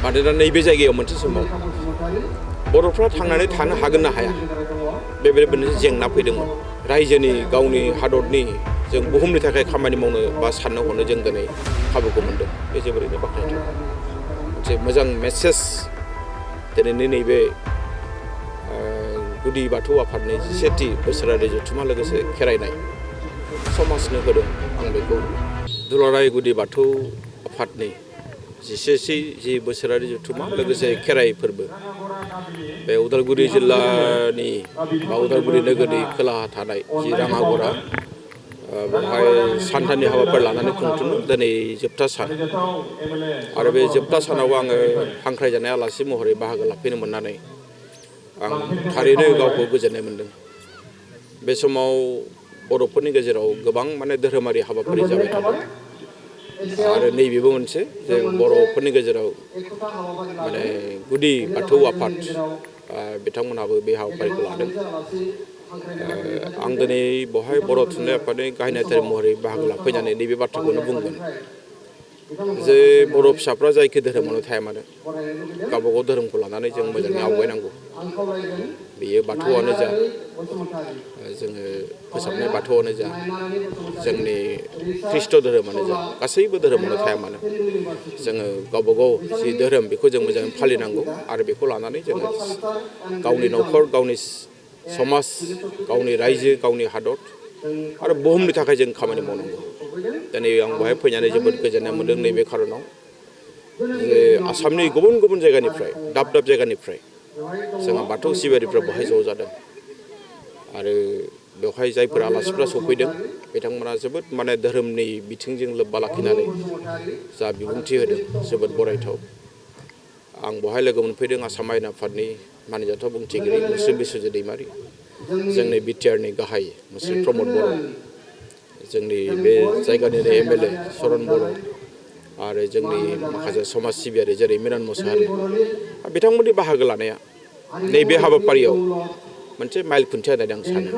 मानोना नैबे जायगायाव मोनसे समाव बर'फ्रा थांनानै थानो हागोन ना हाया बेबायदि मोनसे जेंना फैदोंमोन। रायजोनि गावनि हादरनि जों बुहुमनि थाखाय खामानि मावनो बा साननो हनो जों दिनै खाबुखौ मोनदों। बे जोबोरैनो बाख्नायथाव मोनसे मोजां मेसेज दिनैनि नैबे गुदि बाथौ आफादनि 17थि बोसोरारि जथुम्मा लोगोसे खेराइनाय समाजनो होदों। आं बेखौ दुलाराय गुदि बाथौ आफादनि 17थि बोसोरारि जथुम्मा लोगोसे खेराइ फोरबो बे उदालगुरि जिल्लानि बा उदालगुरि नोगोरनि खोलाहा थानाय जि राङागरा बेवहाय सानथामनि हाबाफारि लानानै खुंफुङो। दिनै जोबथा सान आरो बे जोबथा सानाव आङो हांख्रायजानाय आलासि महरै बाहागो लाफैनो मोननानै आं थारैनो गावखौ गोजोननाय मोनदों। बे समाव बर'फोरनि गेजेराव गोबां धोरोमारि हाबाफारि जाबाय थादों आरो नैबेबो मोनसे जे बर'फोरनि गेजेराव गुदि बाथौ आफाद बिथांमोनहाबो बे हाबाफारिखौ लादों। आं दिनै बेवहाय बर' थुनलाइ आफादनि गाहाय नेहाथारि महरै बाहागो लाफैनानै नैबे बाथ्राखौनो बुंगोन जे बर' फिसाफ्रा जायखि धोरोमावनो थाया मानो गावबागाव धोरोमखौ लानानै जों मोजाङै आवगायनांगौ। बेयो बाथौआनो जा जोङो फोसाबनाय बाथौआनो जा जोंनि ख्रिस्ट' धोरोमानो जा गासैबो धोरोमावनो थाया मानो जोङो गावबागाव जि धोरोम बेखौ जों मोजाङै फालिनांगौ आरो बेखौ लानानै जोङो गावनि न'खर गावनि समाज गावनि रायजो गावनि हादर आरो बुहुमनि थाखाय जों खामानि मावनांगौ। दिनै आं बेवहाय फैनानै जोबोद गोजोननाय मोनदों नैबे खार'नाव जे आसामनि गुबुन गुबुन जायगानिफ्राय दाब दाब जायगानिफ्राय जोंहा बाथौ सिबियारिफ्रा बेवहाय ज' जादों आरो बेवहाय जायफोर आलासिफ्रा सफैदों बिथांमोना जोबोद धोरोमनि बिथिंजों लोब्बा लाखिनानै जा बिबुंथि होदों जोबोद बरायथाव। आं बेवहाय लोगो मोनफैदों आसाम आयेन आफादनि मानिजाथाव बुंथिगिरि मुस्रि बिस्वजित दैमारि, जोंनि बिटिआरनि गाहाय मुस्रि प्रमद बर', जोंनि बे जायगानिनो एमएलए सरन बर' आरो जोंनि माखासे समाज सिबियारि जेरै मिलन मुसाहारि बिथांमोननि बाहागो लानाया नैबे हाबाफारियाव मोनसे माइल खुन्थिया होननानै आं सानो।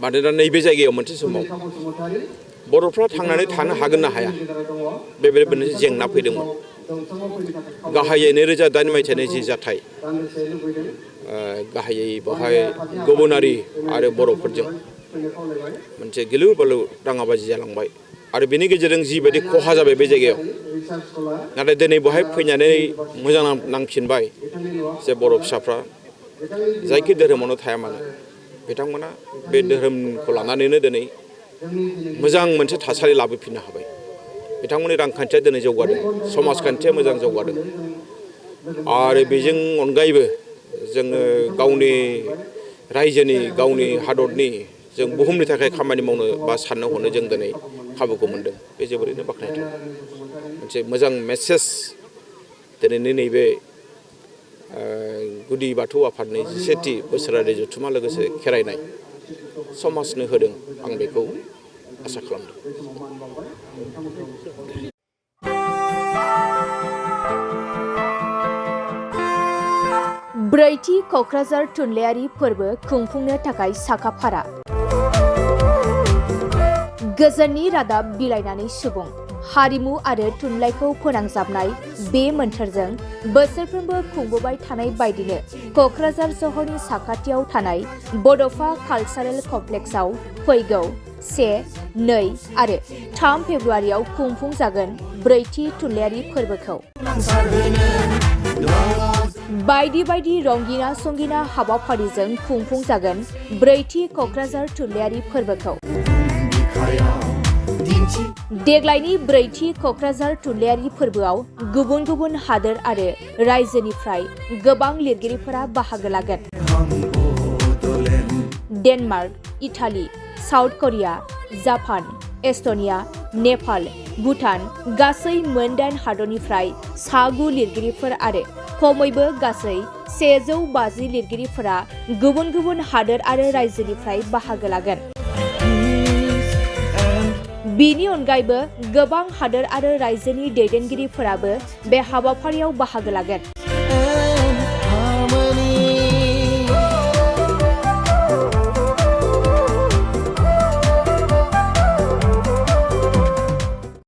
मानोना नैबे जायगायाव मोनसे समाव बर'फ्रा थांनानै थानो हागोन ना हाया बेबायदि मोनसे जेंना फैदोंमोन। गाहायै 2008 मायथाइनि जि जाथाय गाहायै बेवहाय गुबुनारि आरो बर'फोरजों मोनसे गिलु बालु दाङाबाजि जालांबाय आरो बेनि गेजेरजों जिबायदि खहा जाबाय बे जायगायाव, नाथाय दिनै बेवहाय फैनानै मोजां नांफिनबाय जे बर' फिसाफ्रा जायखि धोरोमावनो थाया मानो बिथांमोना बे धोरोमखौ लानानैनो दिनै मोजां मोनसे थासारि लाबोफिननो हाबाय। बिथांमोननि रांखान्थिया दिनै जौगादों, समाजखान्थिया मोजां जौगादों आरो बेजों अनगायैबो जोङो गावनि रायजोनि गावनि हादरनि जों बुहुमनि थाखाय खामानि मावनो बा साननो हनो जों दिनै खाबुखौ मोनदों। बे जोबोरैनो बाख्नायथाव मोनसे मोजां मेसेज दिनैनि नैबे गुदि बाथौ आफादनि 17थि बोसोरारि जथुम्मा लोगोसे खेराइनाय समाजनो होदों। आं बेखौ आसा खालामदों। ब्रैथि क'क्राझार थुनलाइयारि फोरबो खुंफुंनो थाखाय साखाफारा। गोजोननि रादाब बिलाइनानै सुबुं हारिमु आरो थुनलाइखौ फोनांजाबनाय बे मोन्थोरजों बोसोरफ्रोमबो खुंबोबाय थानाय बायदिनो क'क्राझार सहरनि साखाथियाव थानाय बड'फा कालचारेल कमप्लेक्सआव फैगौ 1, 2 आरो 3 फेब्रुआरियाव खुंफुंजागोन ब्रैथि थुनलाइयारि फोरबोखौ। बायदि बायदि रंगिना संगिना हाबाफारिजों खुंफुंजागोन ब्रैथि क'क्राझार थुनलाइयारि फोरबोखौ। देग्लायनि ब्रैथि क'क्राझार थुनलाइयारि फोरबोआव गुबुन गुबुन हादोर आरो रायजोनिफ्राय गोबां लिरगिरिफोरा बाहागो लागोन। Denmark, Italy, south Korea, Japan, Estonia, Nepal, Bhutan गासै मोन 8 हादरनिफ्राय 9 लिरगिरिफोर आरो खमैबो गासै 150 लिरगिरिफोरा गुबुन गुबुन हादोर आरो रायजोनिफ्राय बाहागो लागोन। बिनि अनगायैबो गोबां हादोर आरो रायजोनि दैदेनगिरिफोराबो बे हाबाफारियाव बाहागो लागोन।